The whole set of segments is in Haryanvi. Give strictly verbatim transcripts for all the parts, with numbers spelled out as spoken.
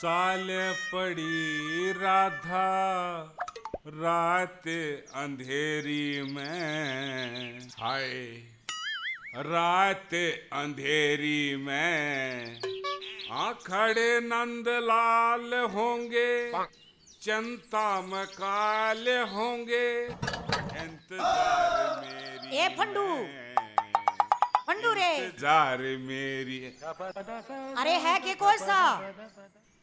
चाल पड़ी राधा रात अंधेरी में, हाय रात अंधेरी में। हाँ, खड़े नंदलाल होंगे, चिंता में काल होंगे। इंतजार मेरी ए फंडू, में, फंडू रे। इंतजार मेरी। अरे है के कोई सा?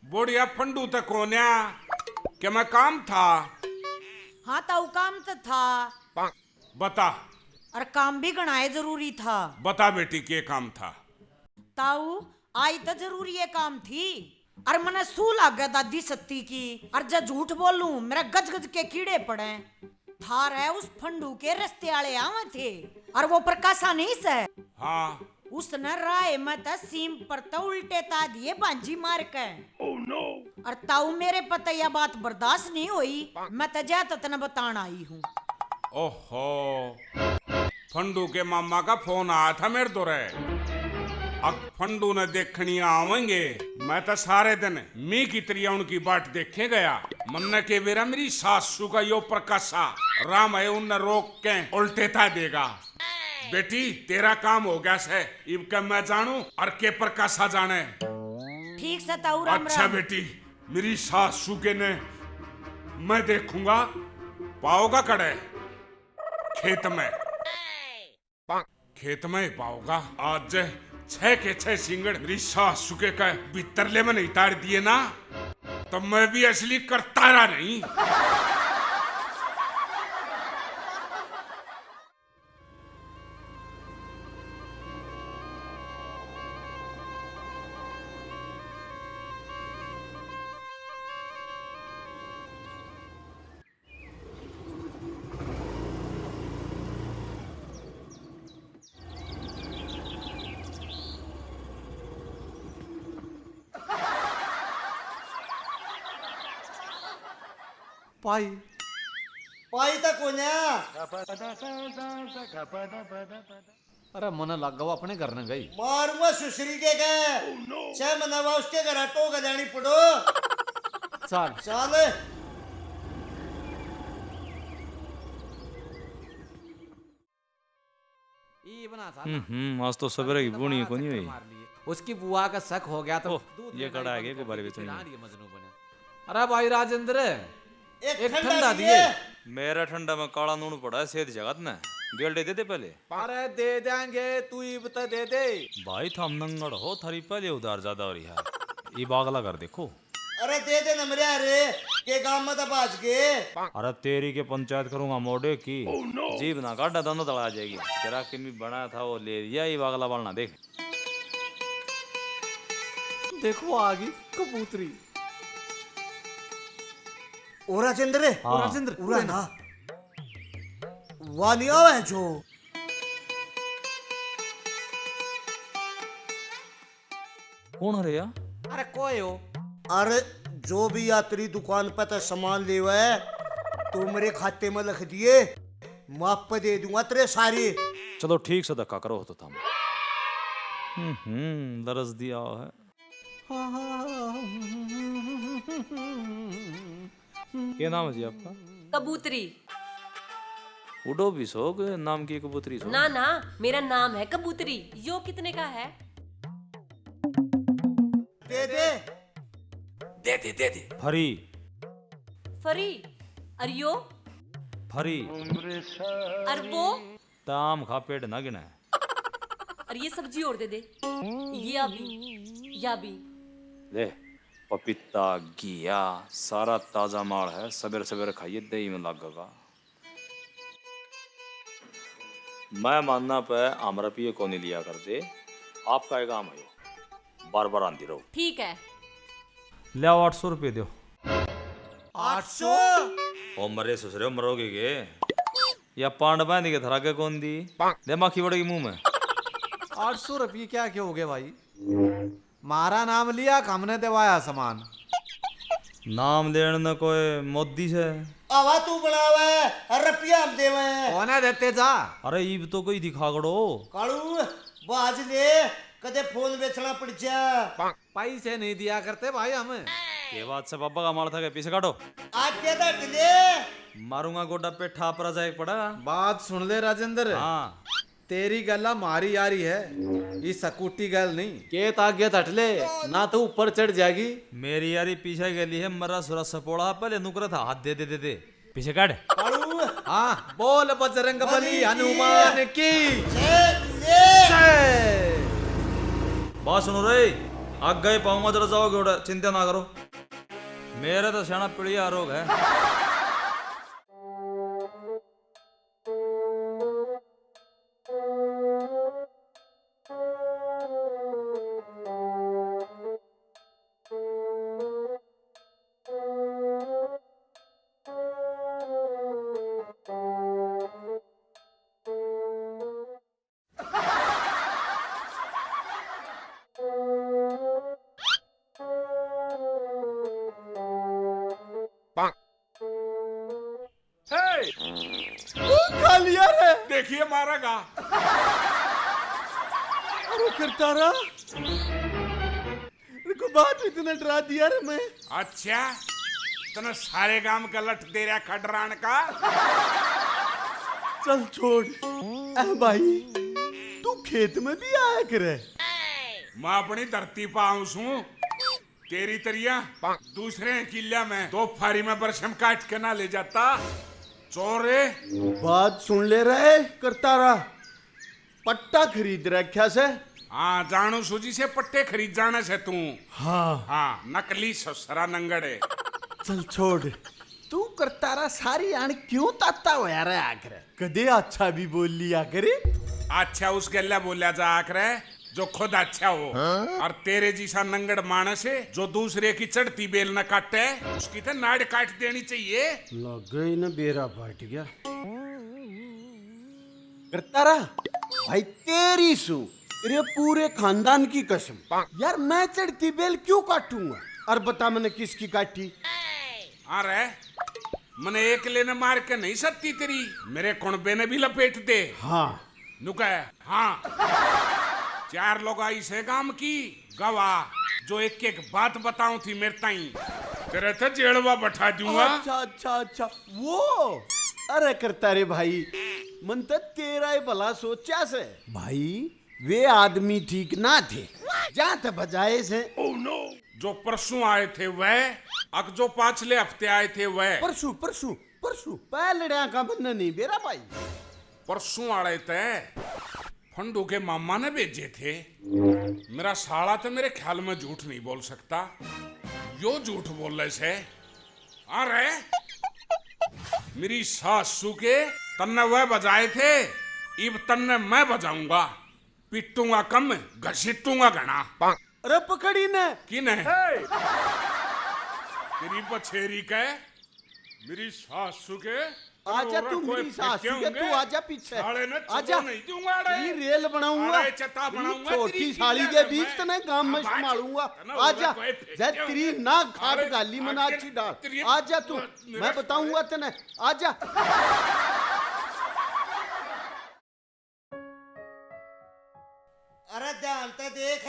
बुढ़िया, फंडू तो कोन्या, के मैं काम था? हाँ ताऊ, काम तो था। बता। और काम भी घणाए जरूरी था। बता बेटी, के काम था? ताऊ, आई तो जरूरी ये काम थी। और मने सू लागे दादी सत्ती की, और जे झूठ बोलूं मेरा गज गज के कीड़े पड़े। थारे उस फंडू के रस्ते आले आवे थे, और वो प्रकाशा नहीं से? हाँ। उसने राय में त सीम पर त उल्टे ता दिए बांजी मार के। Oh no! और ताऊ, मेरे पता यह बात बर्दाश्त नहीं हुई, मैं त जा ततने बतान आई हूँ। ओहो, फंडू के मामा का फोन आया था मेरे दौरे। अब फंडू ने देखनी आवेंगे। मैं तो सारे दिन मी की तरिया उनकी बाट देखे गया। मन्ने के बेरा मेरी सासू का यो प्रकाशा राम है, उनने रोक के उल्टे ता देगा। बेटी, तेरा काम हो गया से, इब के मैं जानू और के प्रकाशा जाने। ठीक से ताऊ, राम अच्छा राम। बेटी, मेरी सासू के ने मैं देखूंगा, पाओगा कड़े खेत में। खेत में ही पाओगा। आज छह के छह सिंगड़ मेरी सासू के का भीतरले में नहीं ताड़ दिए ना, तो मैं भी असली करतारा नहीं। पाई। पाई तो कोन्या। अरे मने लग गवा अपने घर न गई। मारूंगा सुसरी के के। छह महीना बाद उसके घर टोक जानी पड़ो। चल। चल। ई बना सा हम्म ना। हम्म, आज तो सवेरे की बूनी कोनी हुई। मार लिए। उसकी बुआ का शक हो गया तो ओह, दूध ये लेना कड़ा ही आगे बंद कर गुब्बारे दी, बेचने फिर में। आंधी मजनू बने। अरे भाई राजेंद्र, एक एक ठंडा ठंडा दिए। दिए। मेरा ठंडा में काला नून पड़ा है, सेहत जगत ने। गेलडे दे दे पहले। अरे दे देंगे, तू इब तो दे दे। भाई थाम नंगड़ हो, थारी पहले उधार ज्यादा हो रही है। इब अगला घर देखो। अरे दे दे नमरिया रे, के गांव में तो भाज गए। अरे तेरी के पंचायत करूंगा मोड़े की। जीभ ना काटा, दांत तला आ जाएगी। तेरा किमी बना था वो ले लिया, इब अगला बाल ना देख। देखो आ गई कबूतरी। ओ राजेंद्र, हाँ। ओ राजेंद्र, उरा उरे ना। ना। वालिया है जो। कौन है रे या? अरे कोई हो। अरे जो भी यात्री दुकान पे ते सामान लेवे, तू मेरे खाते में लिख दिए, मैं आप पे दे दूंगा तेरे सारे। चलो ठीक से धक्का करो तो थम। हम्म, दर्ज दिया है। के नाम है जी आपका? कबूतरी। उड़ो भी सो के नाम की कबूतरी सो? ना ना, मेरा नाम है कबूतरी। यो कितने का है? दे दे। दे दे, दे दे। फरी। फरी? और यो? फरी। और वो? ताम खा पेट ना गिने। और ये सब्जी और दे दे। ये अभी, या भी। ले, पपीता, घिया, सारा ताजा माल है, सवेरे सवेरे खाइए, दही में लागेगा। मैं मानना पे हम रुपये कोनी लिया करते, आपका एक काम है, बार बार आंदी रहो। ठीक है। ले आओ, आठ सौ रुपये दो। आठ सौ? ओ मरे ससुरे, मरोगे के? या पांड बांध के थरा के कौन दी? ले माखी बड़ेगी मुंह में। आठ सौ रुपये क्या, क्या हो गए भाई? मारा नाम लिया, हमने देवाया सामान। नाम लेने ने कोई मोदी से? आवा तू बनावे, रुपया हम देवे। कौन है देते जा? अरे ईब तो कोई दिखा करो। कालू, बाज ले, कदे फोन बेचना पड़ जा। पैसे नहीं दिया करते भाई हम। के बात से बाबा का माल था के पीछे काटो। आगे तो हट ले। मारूंगा गोडा पे ठापरा जाए पड़ा। बात सुन ले राजेंद्र। हाँ। तेरी गल्ला मारी आ रही है, ये स्कूटी गल नहीं। के तो आगे तो हट ले, ना तो ऊपर चढ़ जाएगी। मेरी यारी पीछे गली है, मरा सुरा सपोड़ा, पहले नुकरा था, हाथ दे दे दे दे। पीछे काट। कालू। हाँ, बोल बजरंग बली बली की हनुमान की जय। जय। बात सुनो रे, आगे ही पाऊंगा, जरा जाओगे उड़ा, चिंता ना करो। मेरे तो सियाणा पीलिया रोग है। हे! ओ, खा लिया रे। देखिए, मारेगा। अरे करतारा, मेरे को बात इतने डरा दिया रे मैं। अच्छा, तने सारे गांव का लठ दे रहा खडरान का। चल छोड़। ए भाई, तू खेत में भी आया करे। मैं अपनी धरती पे आऊं सूं। तेरी तरिया दूसरे किल्या में दो फारी में बरसम काट के ना ले जाता, चोरे। बात सुन ले रहे करतारा, पट्टा खरीद रखा से। हाँ, जानू सूं जी से पट्टे खरीद जाने से तू। हाँ। हाँ, नकली ससरा नंगड़े। चल छोड़, तू करतारा सारी आण क्यों ताता होया रहा आखिर? कदे अच्छा भी बोल लिया करे। अच्छा उस गल्ला बोला जा आखिर जो खुद अच्छा हो। हाँ? और तेरे जैसा नंगड़ मानस है जो दूसरे की चढ़ती बेल न काटे, उसकी तो नाड़ काट देनी चाहिए। लग गई ना, बेरा पाट गया। करतारा, भाई तेरी सू, तेरे पूरे खानदान की कसम। यार मैं चढ़ती बेल क्यों काटूंगा? और बता मैंने किसकी काटी? अरे मने एकले ने मार के नहीं सकती तेरी, मेरे कुणबे ने भी लपेट दे। हाँ। नुके, हाँ। चार लोग आई से गांव की गवाह, जो एक एक बात बताऊं थी मेरे ताई। तेरे तो जेलवा बैठा दूंगा। अच्छा, अच्छा, अच्छा, वो। अरे करतारे भाई, मन तो तेरा ही भला सोचा से। भाई, वे आदमी ठीक ना थे, जहाँ थे बजाए से। जो परसों आए थे वह, अक जो पाछले हफ्ते आए थे वह। परसों, परसों, परसों। पहलड़िया का मन्ने नहीं बेरा भाई। परसों आले ते फंडू के मामा ने भेजे थे। मेरा साला तो मेरे ख्याल में झूठ नहीं बोल सकता, यो झूठ बोले से। अरे, मेरी सासू के तन्ने वह बजाए थे, इब तन्ने मैं बजाऊंगा। पीटूंगा कम, घसीटूंगा घना। अरे पकड़ी ने। किने? तेरी बछेरी के, मेरी सासू के। आजा तू मेरी सासू के, तू आजा पीछे। साले ने आजा। चलो नहीं दूंगा रे। तेरी रेल बनाऊंगा। अरे चता बनाऊंगा तेरी छोटी साली के बीच तने गांव में संभालूंगा। आजा, जब तेरी नाक खाट गाली मना अच्छी डाल। आजा तू, मैं बताऊंगा तने। आजा। अरे ध्यान ते देख,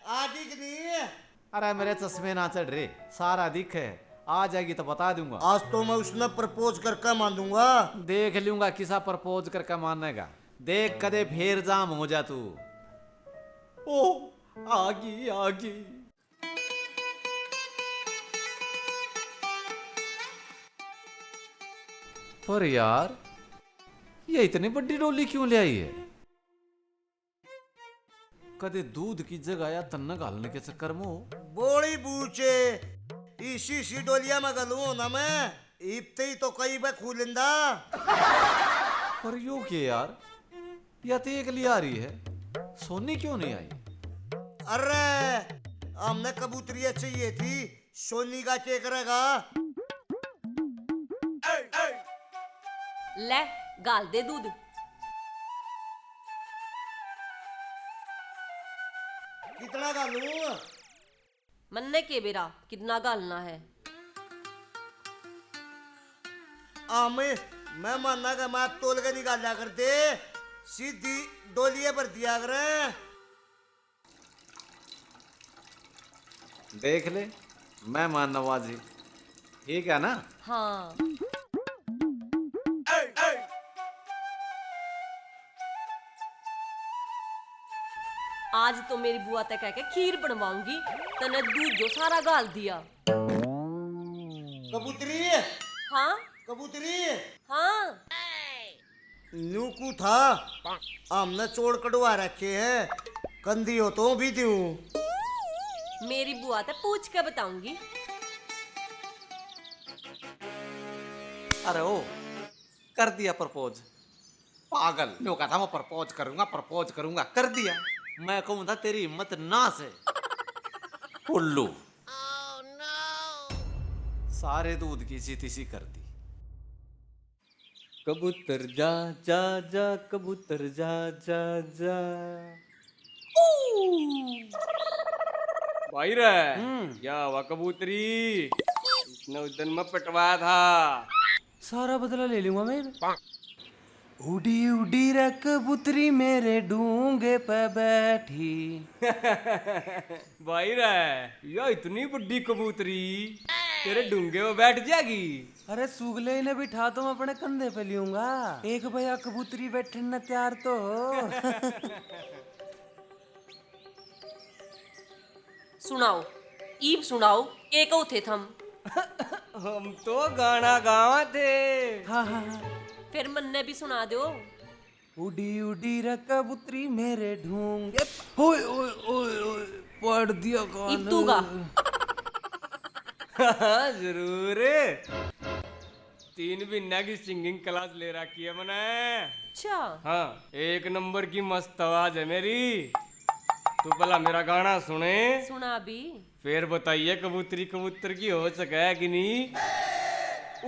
आ गई कि नहीं? अरे मेरे चश्मे ना चढ़ रहे, सारा दिखे। आ जाएगी तो बता दूंगा। आज तो मैं उसने प्रपोज करके मानूंगा। देख लूंगा किसा प्रपोज करके मानेगा। देख कदे फेर जाम हो जा तू। ओ, आ गई, आ गई। पर यार, ये इतनी बड़ी डोली क्यों ले आई है? कदे दूध की जगह या तन्ने घालने के चक्कर में हो। बोली बूचे, इसी सी डोलिया में घलूं ना मैं, इब ते ही तो कई बे खू लेंदा। पर यो के यार, या तो एकली आ रही है, सोनी क्यों नहीं आई? अरे, हमने कबूतरिया चाहिए थी, सोनी का के करेगा? ले, घाल दे दूध। कितना घालूं? मन्ने के बेरा कितना घालना है? आ, मैं, मैं माना का मैं तोल के निकाल लिया कर दे, सीधी डोलिए भर दिया करे। देख ले, मेहमान नवाजी, ठीक है ना? हाँ। आज तो मेरी बुआ तै कह के खीर बनवाऊंगी। तने दूध जो सारा गाल दिया। कबूतरी। हाँ। कबूतरी। हाँ। न्यू कू था, हमने चोर कटवा रखे हैं, कंधी हो तो भी दूं। मेरी बुआ तै पूछ के बताऊंगी। अरे ओ, कर दिया प्रपोज। पागल, न्यू कहा था मैं प्रपोज करूंगा, प्रपोज करूंगा, कर दिया। मैं कहूं था तेरी हिम्मत ना से। उल्लू। सारे दूध की इसी तिसी कर दी। कबूतर जा, जा, जा, कबूतर जा, जा, जा। भाई रे, हम्म। क्या हुआ कबूतरी? इसने उस दिन मैं पिटवाया था। सारा बदला ले लूंगा मैं। उड़ी उड़ी रे कबूतरी मेरे डूंगे पे बैठी। भाई रे, या इतनी बड़ी कबूतरी तेरे डूंगे पे बैठ जाएगी? अरे सुगले, इन्हें बिठा तो मैं अपने कंधे पे लूंगा। एक भैया कबूतरी बैठने तैयार तो हो। सुनाओ, ईब सुनाओ, के कहो थे थम? हम तो गाना गावा थे। हाँ, हाँ, हाँ। फिर मन्ने भी सुना दो। उड़ी उड़ी रे कबूतरी मेरे ढूंगे। ओए, ओए, ओए, ओए, पाड़ दिया कान। ईब तू गा। हाँ, जरूर। तीन महीना की सिंगिंग क्लास ले रखी है मैंने। अच्छा। हाँ, एक नंबर की मस्त आवाज है मेरी। तू पहला मेरा गाना सुने। सुना भी। फिर बताइए कबूतरी कबूतर की हो सके है कि नहीं?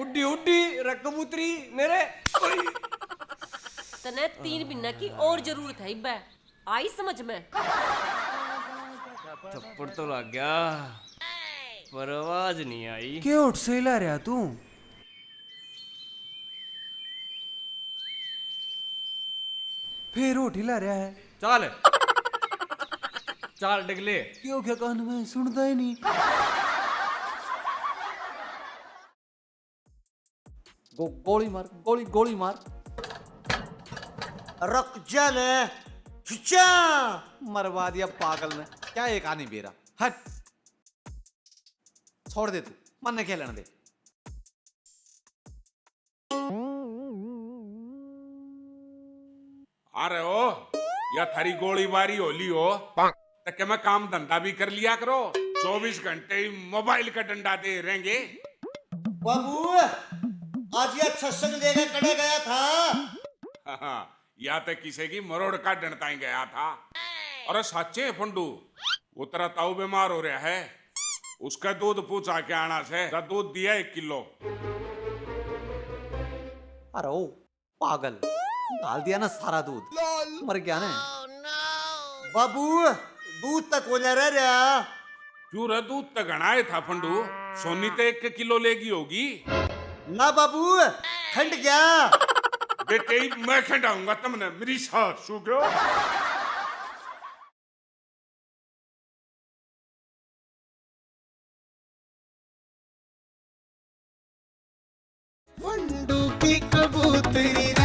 उड्डी उड्डी रे कबूतरी मेरे। तने तीन महीना की और जरूरत है इब्बे। आई समझ में? थप्पड़ तो लग गया, पर आवाज नहीं आई। के होठ से हिला रहा तू? फिर होठ हिला रहा है। चाल, चाल डगले। क्यों क्या कान में सुनता ही नहीं? गो-, गोली मार, गोली, गोली मार। रुक जा ने, खिंचा। मरवा दिया पागल ने। क्या एक आनी बेरा? हट। छोड़ दे तू, मन्ने खेलन दे। अरे ओ, या थारी गोलीबारी होली हो, तो के मैं काम धंधा भी कर लिया करो, चौबीस घंटे ही मोबाइल का डंडा दे रहेंगे। बाबू, आज यह सत्संग लेके कड़े गया था। या तो किसी की मरोड़ काटण ताई गया था। अरे साचे फंडू, वो तेरा ताऊ बीमार हो रहा है, उसका दूध पूछा के आना से, जा दूध दिया एक किलो। अरे ओ, पागल, डाल दिया ना सारा दूध, मर गया ना। बाबू, दूध तक कोन्या रह रहा। क्यों रे, दूध तो घणा ही था फंडू, सोनी तो एक किलो लेगी होगी। ना बाबू, खंड गया। बेटे, मैं खंडाऊंगा तुमने, मेरी सासू को। फंडू की कबूतरी